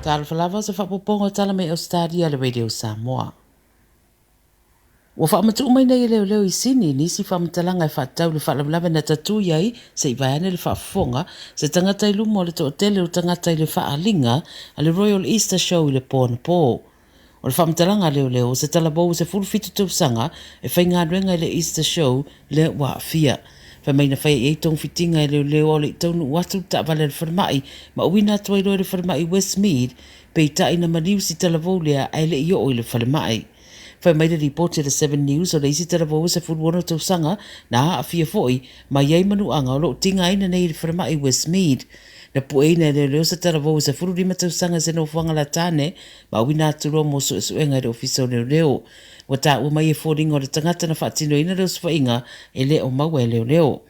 Talofa lava o se faaopoopoga o tala mai Ausetalia a le Radio Samoa. Ua faamatuu mai nei e leoleo i Sini nisi faamatalaga e faatatau i le faalavelave na tatui ai se i vaeane le faafofoga se tagata i luma o le toatele o tagata i le faaaliga a le Royal Easter Show i le po anapo. O le faamatalaga a leoleo, o se talavou e 17 tausaga e faigaluega i le Easter Show lea ua aafia. Fai mai na faia i ai togafitiga e leoleo a o le i taunuu atu le taavale a le falemai ma auina atu ai loa i le falemai Westmead, peitai na maliu si talavou lea ae le i oo i le falemai. Fai mai le lipoti a le Seven News o le isi talavou e 16 tausaga na aafia foi ma i ai manuaga o lo o tigaina nei i le falemai Westmead. Na pueina e leoleo se talavou e 15 tausaga i se nofoaga latane ma auina atu loa mo suesuega i le Ofisa o Leoleo. Ua taua mai e foliga o le tagata na faatinoina le osofaiga e le o maua e leoleo.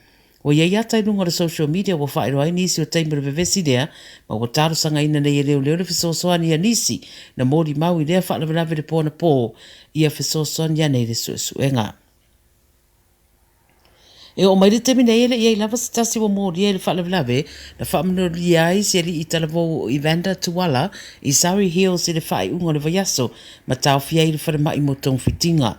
Ua i ai ata i luga o le social media ua faailoa ai nisi o taimi o le vevesi lea ma ua talosagaina nei e leoleo le fesoasoani a nisi na molimau i lea faalavelave i le po anapo ia fesoasoani ane i le suesuega. E oo mai le taimi nei e le i ai lava se tasi ua molia i le faalavelave na faamanolia ai si alii talavou o Evander Tuala i Surry Hills i le faaiuga o le vaiaso ma taofia ai i le falemai mo togafitiga.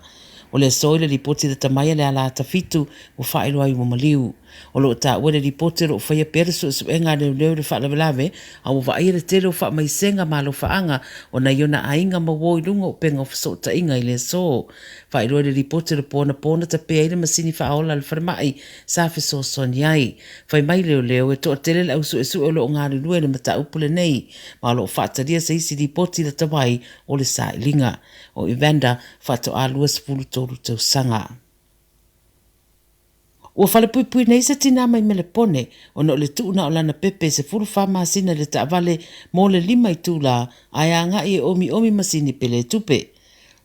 O le aso i le lipoti lata mai a le ala ata fitu ua faailoa ai ua maliu. O lo o taua i le lipoti o lo o faia pea le suesuega a leoleo i le faalavelave a ua vaaia le tele o faamaisega ma alofaaga o nai ona aiga ma uo i luga o upega o fesootaiga i le aso. Faailoa i le lipoti o le po anapo na tapea ai le masini faaola a le falemai sa fesoasoani ai. Fai mai leoleo e toatele le au suesue o lo o galulue i le mataupu lenei ma o lo o faatalia se isi lipoti lata mai o le sailiga. O Evander faatoa 23 tausaga. Ua falepuipui nei se tinā mai Melepone ona o le tuu na o lana pepe e 14 masina i le taavale mo le lima itulā ae agai e omiomi masini pele tupe.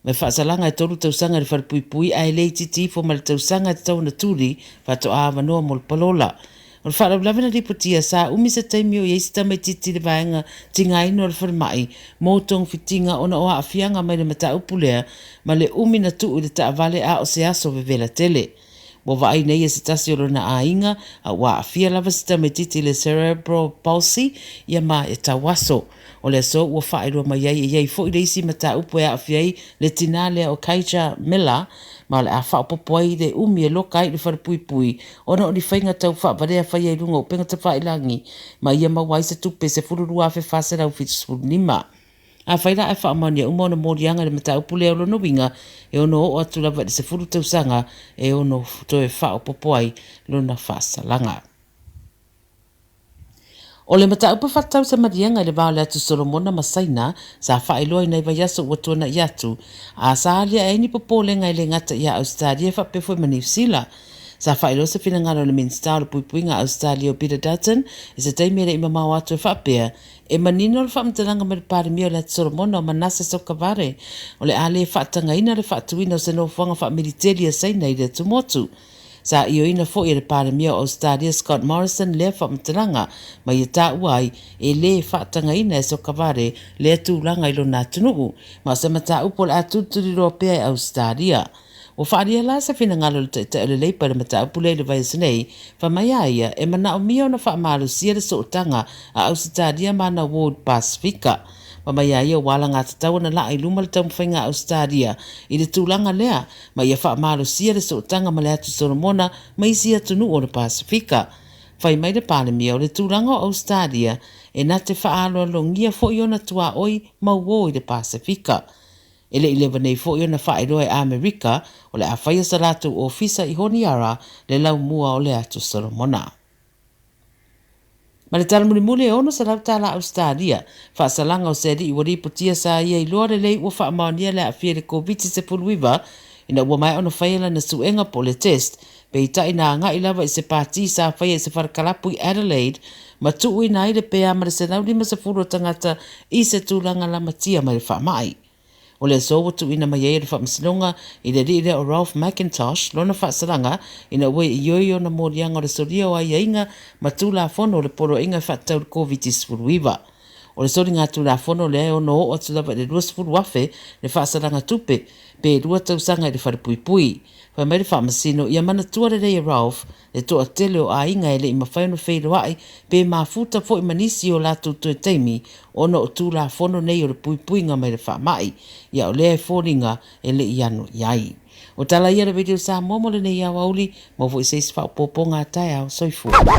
Mai faasalaga e tolu tausaga i le falepuipui ae le itiiti ifo ma le tausaga e tatau ona tuli faatoa avanoa mo le palola. O le faalavelave na lipotia, sa umi se taimi o i ai se tamaitiiti i le vaega tigaina o le falemai mo togafitiga ona o aafiaga mai le mataupu lea ma le umi na tuu i le taavale a o se aso vevela tele. Ua vaai nei e se tasi o lona aiga a ua aafia lava se tamaitiiti i le cerebral palsy ia ma e tauaso. O le aso ua faailoa mai ai e i ai foi le isi mataupu e aafia ai le tinā lea o Kaija Miller ma o le a faaopoopo ai le umi e loka ai i le falepuipui ona o ni faiga tau faavalea faia i luga o upega tafailagi ma ia maua ai se tupe e $12,475. Afai la ae faamaonia uma ona moliaga i le mataupu lea o lona uiga e ono oo atu lava i le 10 tausaga e ono toe faaopoopo ai lona faasalaga. O le mataupu e faatatau i se maliega i le va o le Atu Solomona ma Saina sa faailoa i nai vaiaso ua tuana'i atu, a sa aliae ai ni popolega e le gata ia Ausetalia faapea foi ma Niu Sila. Sa faailoa se finagalo e le Minisita o le Puipuiga a Ausetalia o Peter Dutton i se taimi e le i mamao atu e faapea, E manino le faamatalaga mai le Palemia o le Atu Solomona o Manase Sogavare, o le a le faatagaina le faatuina o se nofoaga faamiliteli a Saina i le atumotu. Sa ioeina foi e le Palemia o Ausetalia Scott Morrison lea faamatalaga, ma ia taua ai, e le faatagaina e Sogavare lea tulaga i lona atunuu, ma o se mataupu o le a tulituliloa pea e Ausetalia. Ua faaalia la se finagalo o le Taitai o le Leipa i le mataupu lea i le vaiaso nei, fai mai a ia e manaomia ona faamalosia le sootaga a Ausetalia ma ana uo i le Pasefika. Fai mai a ia ua alagatatau ona laa i luma le taumafaiga a Ausetalia i le tulaga lea ma ia faamalosia le sootaga ma le Atu Solomona ma isi atunuu o le Pasefika. Fai mai le Palemia o le tulaga o Ausetalia e na te faaaloalogia foi ona tuaoi ma uo i le Pasefika. E le i leva nei foi ona faailoa e Amerika o le a faia sa latou ofisa i Honiara le laumua o le Atu Solomona. Ma le tala mulimuli e $600 Ausetalia, faasalaga o se alii ua lipotia sa ia iloa lelei ua faamaonia le aafia i le Koviti-19 ina ua maea ona faia lana suega po o le test, peitai na agai lava i se pati sa faia i se fale kalapu i Adelaide ma tuuina ai le pea ma le 150 o tagata i se tulaga lamatia mai le faamai. O le aso ua tuuina mai ai e le Faamasinoga i le alii lea o Ralph McIntosh lona faasalaga ina ua ioe ona moliaga o le solia o aiaiga ma Tulafono o le Poloaiga e faatatau i le Koviti-19. O le soligatulafono lea e ono oo atu lava i le $20,000 le faasalaga tupe pe 2 tausaga i le falepuipui. Fai mai le Faamasino, ia manatua lelei e Ralph le toatele o aiga e le i mafai ona feiloai pe mafuta foi ma nisi o latou toe taimi ona o Tulafono nei o le puipuiga mai le faamai. Ia o lea e foliga e le i ano i ai. O tala ia a le Radio Samoa mo lenei aoauli, maua foi se isi faaopoopoga a taeao. Soifua.